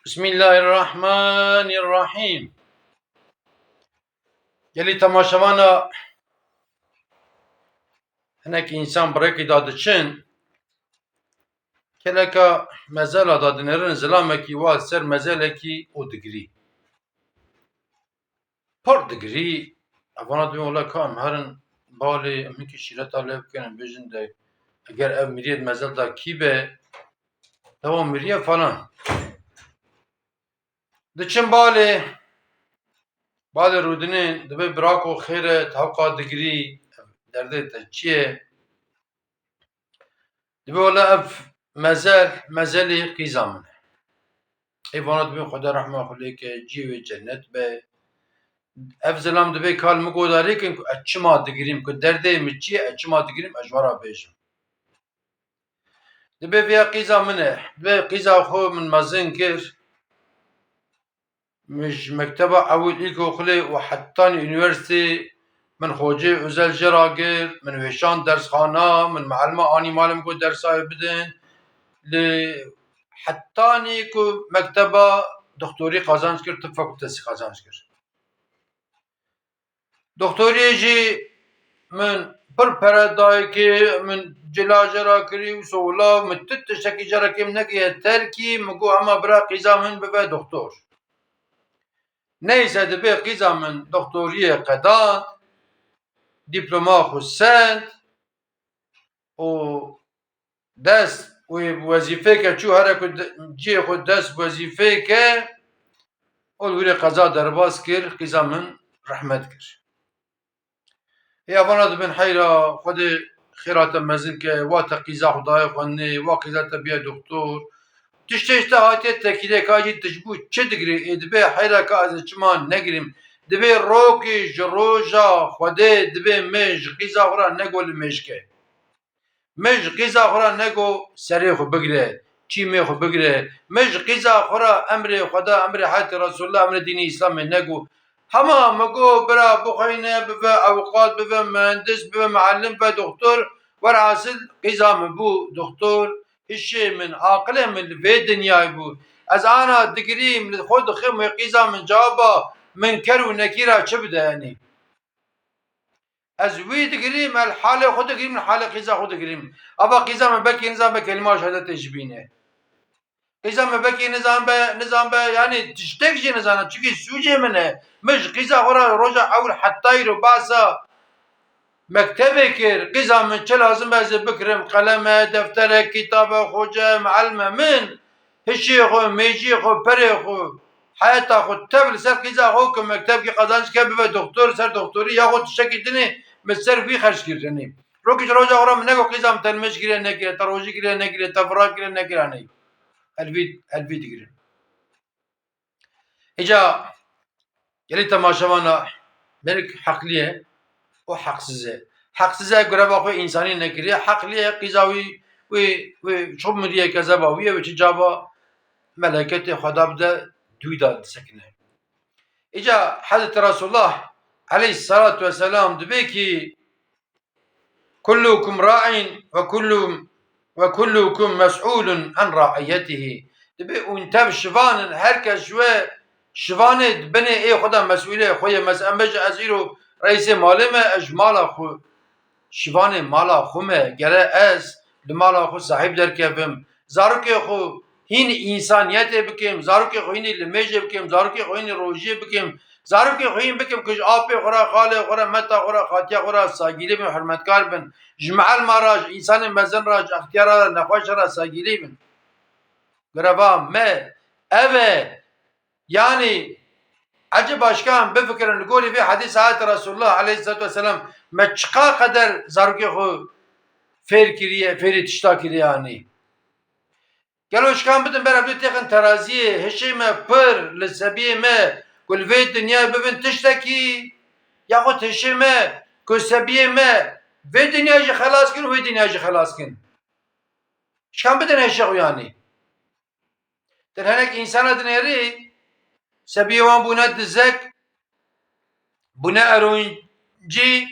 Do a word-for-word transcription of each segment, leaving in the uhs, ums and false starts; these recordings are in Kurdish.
Bismillahirrahmanirrahim. Gelî temaşevana, hinek însan bi rêkê de diçin, keleka mezela de dinêrin, zilamekî wa ser mezelekî û digirî. Pir digirî, evana dibên wela ka em herin balê, em hinkî şîreta lê bikin, em bêjin de eger ev miriyê di mezel de kî be, dewa miriye falan. Diçin balê, balê rûdinê dibê birako xêr e, hewqa digirî, derdê te çi ye? Dibê wela ev mezel, mezelê qîza min e. Ê vana dibê Xweda rehma xwe lê ke, cihê wê cennet be. Ev zilam dibê kal min godarê kin ku ez çima digirîm, ku derdê min çi ye, ez çima digirîm, ez ji we re bêjim. Dibê vêya qîza min e. Dibê qîza xwe min mezin kir. Min ji mekteba ewil, îlkokulê û hetanî unîversîtê min xocê özel jê re girt, min wêşand dersxana, min mualima anî malê min got dersa wê bidin. Li hetanî ku mekteba doktorî qazanc kir, tib fakûltesî qazanc kir. Doktoriyê jî min pir pere dayikê, min cila jê re kirî û sowla, min tu tiştekî jê re kêm nekiriye terkî, min got hema bira qîza min bibe doktor. Neyse dibê qîza min doktoriyê qedand, dîploma xwe send û dest wê wezîfê ke çû here ku de-, cihê xwe dest wezîfê ke, ol wîrê qeza derbas kir, qîza min rehmet kir. Ê evana dibin heyra, Xwedê xêra te mezin ke, wa te qîza xwe daye xwendinê, wa qîza te biye doktor. Tiştê ji te hatiye tekîlê ka jî tu ji bo çi digirî? Ê dibê heyra ka ez ê çima negirîm? Dibê rokê ji roja Xwedê dibê me ji qîza xwe re nego li mêjke. Me ji qîza xwe re nego serê xwe bigire, çîmê xwe bigire. Me ji qîza xwe re emrê Xweda, emrê heyatê Resulullah, emrê dînê Îslamê nego. Hema me got, bira, bixweyne, bibe ewqat, bibe muhendis, bibe muallim, bibe doktor. Werhasil qîza min bû doktor. Hişê min, aqilê min li vê dinyayê bû. Ez ana digirîm, li xwe dixim wê qîza min caba min ker û nekîra çi bide, yanî? Ez wî digirîm, ez halê xwe digirîm, halê qîza xwe digirîm. Ava qîza me belkî nizan be kelîma şehadetê jî bîne. Qîza me belkî nizan be, nizan be, yanî tiştek jî nizane, çikî sûcê min e. Min ji qîza xwe re roja ewil heta îro behsa mektebê kir. Qîza min çi lazim be ez ê bikirim, qelem e, defter e, kitab e, xoce, muallim e. Min hişê xwe, mêjiyê xwe, perê xwe, heyata xwe tev li ser qîza xwe ku mektebkî qazanc ke bibe doktor, ser doktorî yaxwe tiştekî dinê min ser wî xerc kir. Yanî rokî ji roja xwe re min nego qîza min te nimêj kiriye nekiriye, te rojî kiriye nekiriye, te vira kiriye nekiriye, ney. Elvî, elvî digirin. Îca gelî temaşevana, melik heqlî ye û heqsiz e. Heqsiz e, greva xwe însanî nekiriye. Heqlî ye, qîza wî, wî, wî çi miriye kezeba wî ye, wî çi caba meleketê Xweda bide, dûyî de disekine. Îca Hezretî Resulullah aleyhissalatu vesselam dibê ki, "Kullukum ra'in ve kullum, ve kullukum mes'ulun an ra'iyetihi." Dibê hûn tev şivan in, her kes ji we şivanê di binê ê xwe de mes'ûlê xwe ye. Mes-, em bêje ez îro reîsê malê me, ez ji mala xwe şivanê mala xwe me. Gere ez li mala xwe sahîb derkevim. Zarokê xwe hîn însaniyetê bikim, zarokê xwe hînî limêjê bikim, zarokê xwe hînî rojiyê bikim, zarokê xwe hîn bikim ku ji apê xwe re, xalê xwe re, meta xwe re, xatiya xwe re saygîlî bin, hurmetkar bin. Ji mielma re, ji însanê mezin re, ji extiyara re, nexweşa re saygîlî bin. Greva me ev e. Yanî, ecêba şika em bifikirin, li gorî vê hedîsa hate Resulullah aleyhissalatu vesselam, me çiqa qeder zarokê xwe fêr kiriye, fêrî tişta kiriye, yanî? Gelo şikan bidin ber ev dê têxin teraziyê, hişê me pir li sebiyê me ku li vê dinyayê bibin tiştekî, yaxud hişê me ku sebiyê me vê dinyayê jî xelas kin û wê dinyayê jî xelas kin? Şikan bidin hişê xwe yanî. Din hinek însana dinêrî, sebiyê wan bûne dizek, bûne eroncî,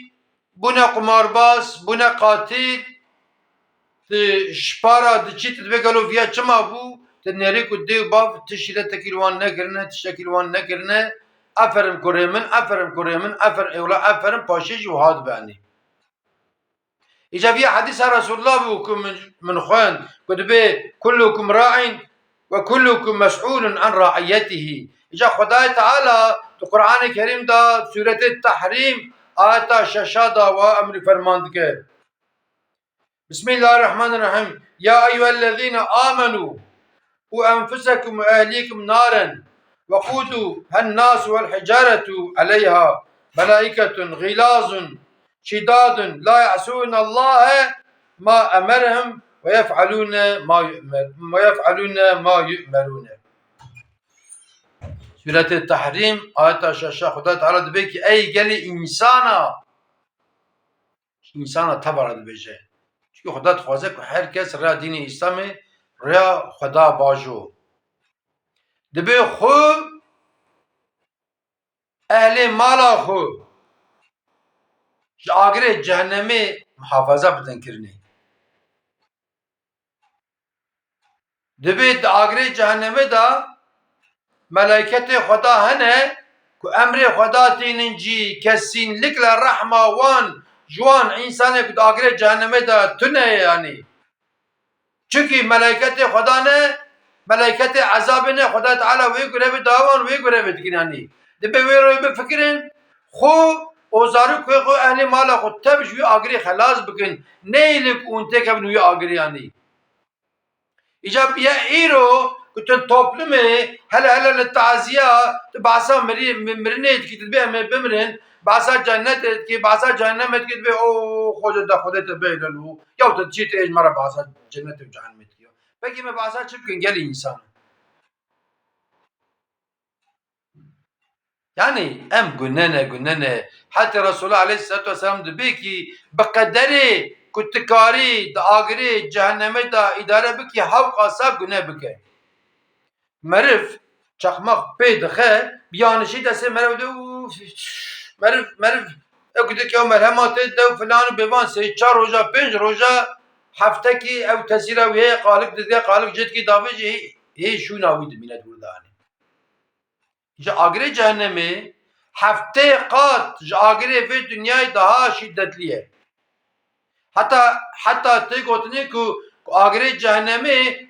bûne qumarbaz, bûne qatîl, tu ji para diçî, tu dibê gelo viya çima bû? Ti nêrî ku dê û bav ti şîretekî li wan nekirine, tiştekî li wan nekirine, aferin kurê min, aferin kurê min, aferin êwla, aferin paşê jî wiha dibe anî. Îca vî hedîsa Resulullah bû ku min, min xwend, ku dibê kullukum ra'in ve kullukum mes'ulun an ra'iyetihi. Îca Xwedayê Teala di Qur'anê Kerîm de, Sûretê Tehrîm, ayeta şeşa de wa emrî ferman dike. Bismillahirrahmanirrahim. Ya eyyuhellezîne amenu qu enfusekum ve ehlîkum naren ve quduhen nasu vel hicaretu aleyha melaiketun ğilazun şidadun la ya'sunallahe ma emerehum ve yef'alune ma yu'mer-, ve yef'alune ma yu'merune. Sûretê Tehrîm, ayeta şeşa, Xwedayê Teala dibê ki ey gelê însana, însana tevara dibêje. Çunke Xweda dixwaze ku her kes rêya dînê Îslamê rêya Xweda bajo. Dibê xwe, ehlê mala xwe ji agirê cehennemê muhafaza bidin kirinê. Dibê di agirê cehennemê de melayketê Xweda hene ku emrê Xweda tênin cî, kesînlikle rehma wan ji wan însanê ku di agirê cehennemê de tune ye, yanî. Çunkî melayketê Xweda ne, melayketê ezabê ne, Xweda Teala wê gurevê dawan wê gurevê dikin, yanî. Dibê wê rewê bifikirin, xwe û zarokê xwe, ehlê mala xwe tev ji wî agirê xelas bikin, neyê lê ku hûn têkevin wî agirê, yanî. Îca ya îro ku tu toplumê hele hele li taziya tu behsa mirî-, mi-, mirinê dikî, tu dibê em ê bimirin, behsa cennetê dikî, behsa cehennemê dikî, dibê o xoca de Xwedê te bêle lû. Ya tu çi tê ji me re behsa cennetê û cehennemê dikî. Pekî me behsa çi bikin gelî însan? Yanî em gune ne, gune ne. Hetê Resulullah aleyhisselatu vesselam dibê kî bi qederê ku tu karî di agirê cehennemê de îdare bikî, hewqasa gune bike. Meriv çaqmaq pê dixe, bi yanişî destê meriv de û meriv, meriv, ew ku dike ew merhema tê de û filan û bêvan sê çar roja, pênc roja, heftekî ew tesîra wî heye, qalik didike, qalik jê dikî davêjî, hê, hê şûna wî dimîne di wir de anî. Ji agirê cehennemê heftê qat ji agirê vê dinyayê daha şîdetlî ye. Heta, heta tê gotinê ku, ku agirê cehennemê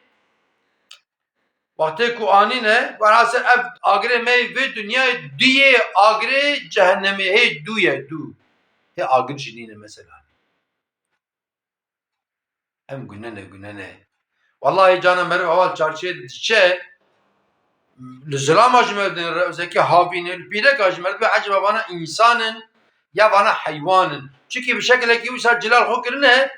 wextê ku anîne, werase ev agirê me yê vê dinyayê du yê agirê cehennemê, hê du ye, du. Hê agir jî nîne mesela. Em gune ne, gune ne. Wellahî cana meriv heval çarşiyê diçe, li zilama ji me dibin, rewzekî havînê, li pîreka ji me dibê, eceba vana însan in ya vana heywan in. Çikî bi şekilekî wisa cilal xwe kirine,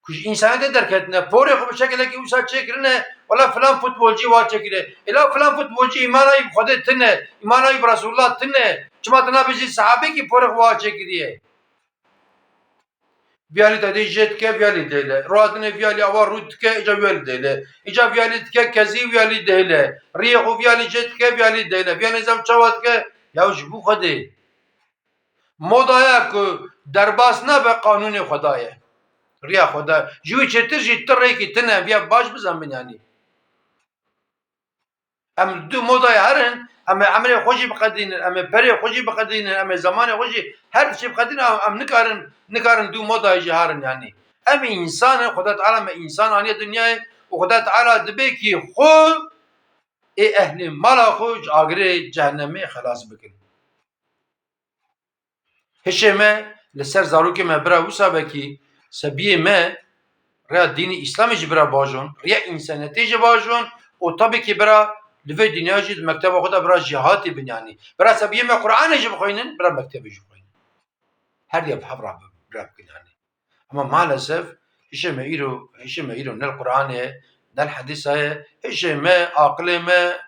ku ji însaniyetê derketine, porê xwe bi şekilekî wisa çêkirine, wela filan futbolcî wa çêkiriye. Êla filan futbolcî îmana wî bi Xwedê tune, îmana wî bi Resulullah tune. Çima tu nabêjî sahabekî porê xwe wa çêkiriye? Viyalî te dê jê dike, viyalî dêle. Ruhatine viyalî awa rû dike, îca viyalî dêle. Îca viyalî dike, kezî viyalî dêle. Riyê xwe viyalî jê dike, viyalî dêle. Viyalî zam çawa dike? Ya ji bo Xwedê. Moda ye ku derbas nabe qanûnê Xwedayê. Riya Xweda. Ji wî çêtir jî tu rêkî tune, viya baş bizan bin yanî. Em li du modayê herin, em ê emrê xwe jî biqedînin, em ê perê xwe jî biqedînin, em ê zemanê xwe jî her tiştê biqedînin, em, em nikarin, nikarin du modayê jî herin yanî. Em însan in, Xweda Teala me însan aniye dinyayê û Xweda Teala dibê kî xwe ê ehlê mala xwe ji agirê cehennemê xelas bikin. Hişê me li ser zarokê me bira wisa vekî, sebiyê me rêya dînî Îslamê jî bira bajon, rêya însaniyetê jî bajon û tabî kî bira li vê dinya jî di mekteba xwe de bira jêhatî bin yanî. Bira sebiyê me Qur'anê jî bixwînin, bira mektebê jî bixwînin. Her diya bi hev re bi-, bira bikin yanî. Ama maalesef hişê me îro, hişê me îro ne li Qur'anê ye, ne li hedîsa ye, hişê me, aqilê me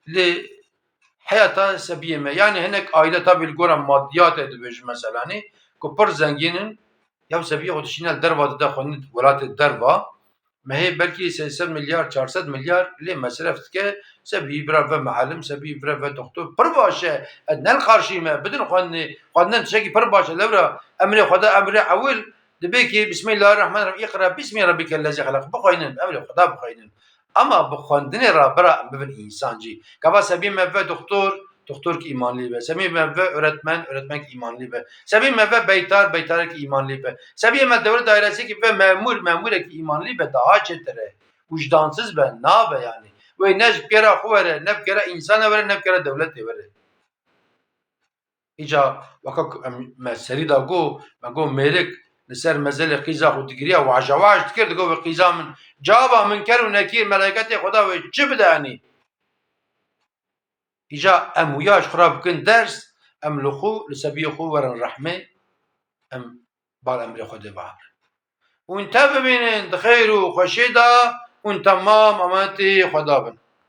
li heyata sebiyê me. Yanî hinek aîle tabî li gora madiyatê dibêjin meselanî, ku pir zengîn in, ya sebiyê xwe dişîne li derva dide xwe welatê derva. Mehê belkî sê sed milyar, çar sed milyar lê mesref dike, sebî bira ve mihelim, sebî bira ve doktor. Pir baş e, ez ne li qarşî me, bidin xwendinê, xwendin tiştekî pir baş e, lewra emrê Xweda, emrê ewil, dibê ki Bismillahirrahmanirrahim, Iqra bismi rabbikellezî xelaq, bixweynin, emrê Xweda bixweynin. Ama bi xwendinê re bira em bibin însan jî. Gava sebî me ve doktor, doktorek îmanlî be. Sebî me ve öğretmen, öğretmenek îmanlî be. Sebî me ve beytar, beytarek îmanlî be. Sebî me dewlet dairesekî ve memur, memurek îmanlî be, daha çêtir e. Wijdansiz be, nabe yani. Wê ne ji bi kera xwe were, ne bi kera însana were, ne bi kera dewletê were. Îca weka ku em, me serî da got, me got mêrik li ser mezelê qîza xwe digiriya, waja waj dikir, digot, wê qîza min, caba min ker û nekir, meleketê Xweda wê çi bide enî? Îca em wiya ji xwe re bikin ders, em li xwe, li sebiyê xwe werin rehmê, em bar emrê Xwedê biherin. Hûn te bibînin di xêr û xweşiyê de, hûn temam emanetê Xweda bin.